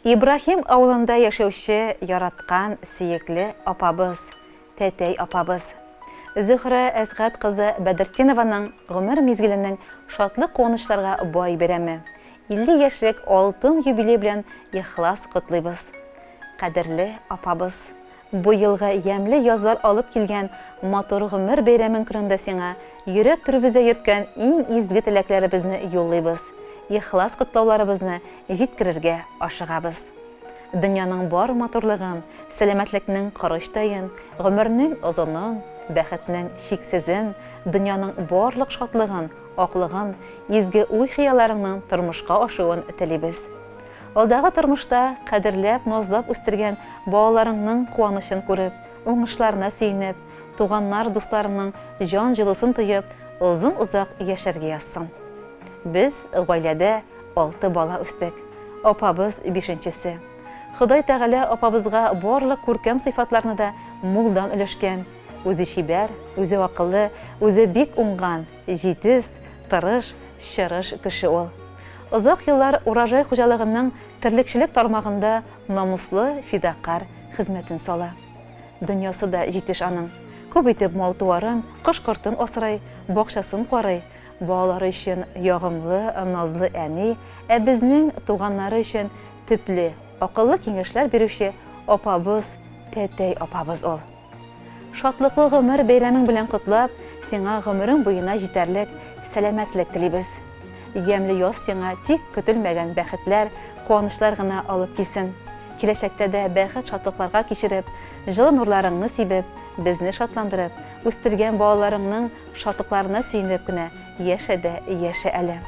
Ибраһим авылында яшәүче яраткан, сөекле апабыз, тәтәй апабыз. Зөһрә Әсгать кызы Бәдертдинованың гомер мизгеленең шатлык-куанычларга бай бәйрәме, 50 яшьлек алтын юбилей белән ихлас котлыйбыз. Кадерле апабыз! Бу елгы ямьле язлар алып килгән матур гомер бәйрәмең көнендә сиңа йөрәк түребездә йөрткән иң изге теләкләребезне юллыйбыз, ихлас котлауларыбызны җиткерергә ашыгабыз. Дөньяның бар матурлыгын, сәламәтлекнең корычтаен, гомернең озынын, бәхетнең чиксезен, дөньяның барлык шатлыгын, аклыгын, изге уй-хыялларыңның тормышка ашуын телибез. Алдагы тормышта кадерләп, назлап үстергән балаларыңның куанычын күреп, уңышларына сөенеп, туганнар, дусларыңның җан җылысын тоеп, озын-озак яшәргә язсын. Без гаиләдә алты бала үстек. Апабыз, бишенчесе. Ходай Тәгалә апабызга барлык күркәм сыйфатларны да мулдан өләшкән. Үзе чибәр, үзе акыллы, үзе бик уңган, җитез, тырыш, чырыш кеше ул. Озак еллар Урожай хуҗалыгының терлекчелек тармагында намуслы, фидакарь хезмәтен сала. Дөньясы да җитеш аның. Күп итеп мал-туарын, кош-кортын асрый, бакчасын карый, балалары өчен ягымлы, назлы әни, ә безнең туганнары өчен төпле, акыллы киңәшләр бирүче апабыз, тәтәй апабыз ул. Шатлыклы гомер бәйрәмең белән котлап, сиңа гомерең буена җитәрлек сәламәтлек телибез. Ямьле яз сиңа тик көтелмәгән бәхетләр, куанычлар гына алып килсен. Киләчәктә дә бәхет-шатлыкларга кичереп, җылы нурларыңны сибеп, безне шатландырып, үстергән балаларыңның шатлыкларына сөенеп кенә яшә дә яшә әле.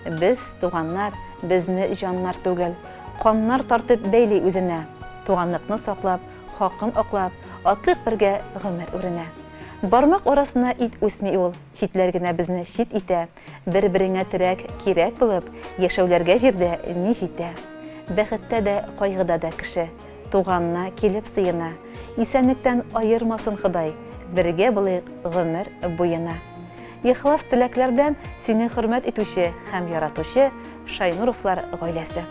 Без, туганнар, безне җаннар түгел, каннар тартып бәйли үзенә. Туганлыкны саклап, Хакын аклап, атлыйк бергә гомер үренә. Бармак арасына ит үсми ул, читләр генә безне чит итә. Бер-береңә терәк, кирәк булып, яшәүләргә җирдә ни җитә? Бәхеттә дә, кайгыда да кеше, туганына килеп сыена. Исәнлектән аермасын Ходай, бергә булыйк гомер буена. Ихлас теләкләр белән сине хөрмәт итүче һәм яратучы Шайнуровлар гаиләсе.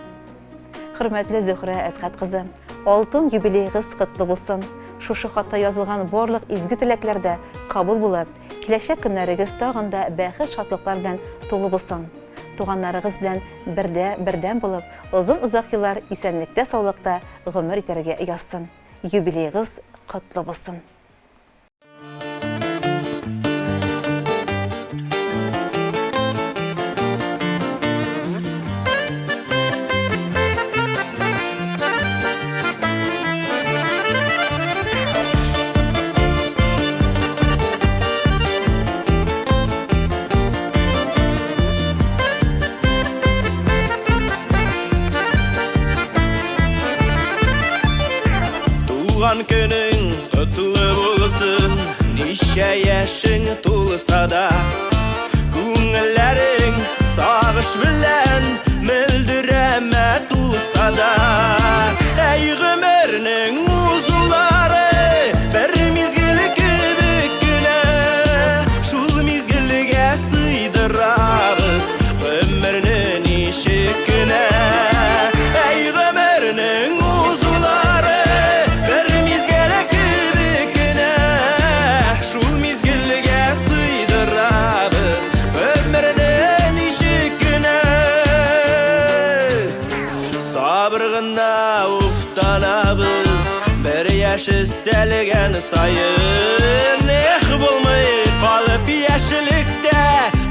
Хөрмәтле Зөһрә Әсгать кызы, алтын юбилеегыз котлы булсын! Шушы хатта язылган барлык изге теләкләр дә кабул булып, киләчәк көннәрегез тагын да бәхет-шатлыклар белән тулы булсын! Туганнарыгыз белән бердә бердәм булып, озын-озак еллар исәнлектә-саулыкта гомер итәргә язсын! Юбилеегыз котлы булсын! Туган көнең Котлы булсын, ничә яшең тулса да, Күңелләрең сагыш белән мөлдерәмә тулса да. Әй гомернең узулары бер мизгел кебек кенә, Шул мизгелгә сыйдырабыз гомерне ничек кенә. Әй гомернең узулары бер мизгел кебек кенә, Шул мизгелгә сыйдырабыз гомерне ничек кенә. Сабыр гына уфтанабыз бер яшь өстәлгән саен. Эх, булмый калып яшьлектә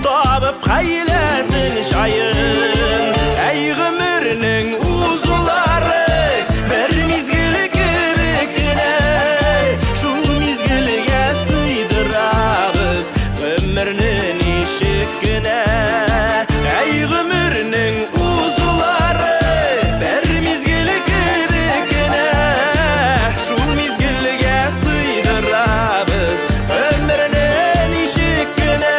табып хәйләсен җаен. Әй гомернең узулары бер мизгел кебек кенә, Шул мизгелгә сыйдырабыз гомерне ничек кенә. Әй гомернең узулары бер мизгел кебек кенә, Шул мизгелгә сыйдырабыз гомерне ничек кенә.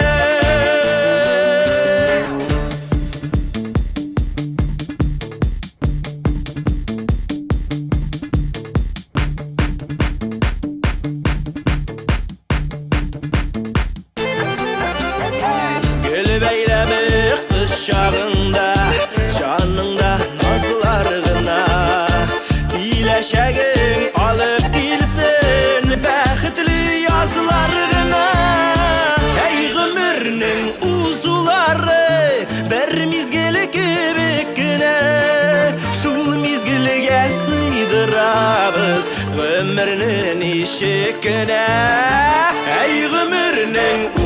Гөл бәйләме кыз чагыңда, җаныңда назлар гына. Гомерне ничек кенә? Әй, гомернең.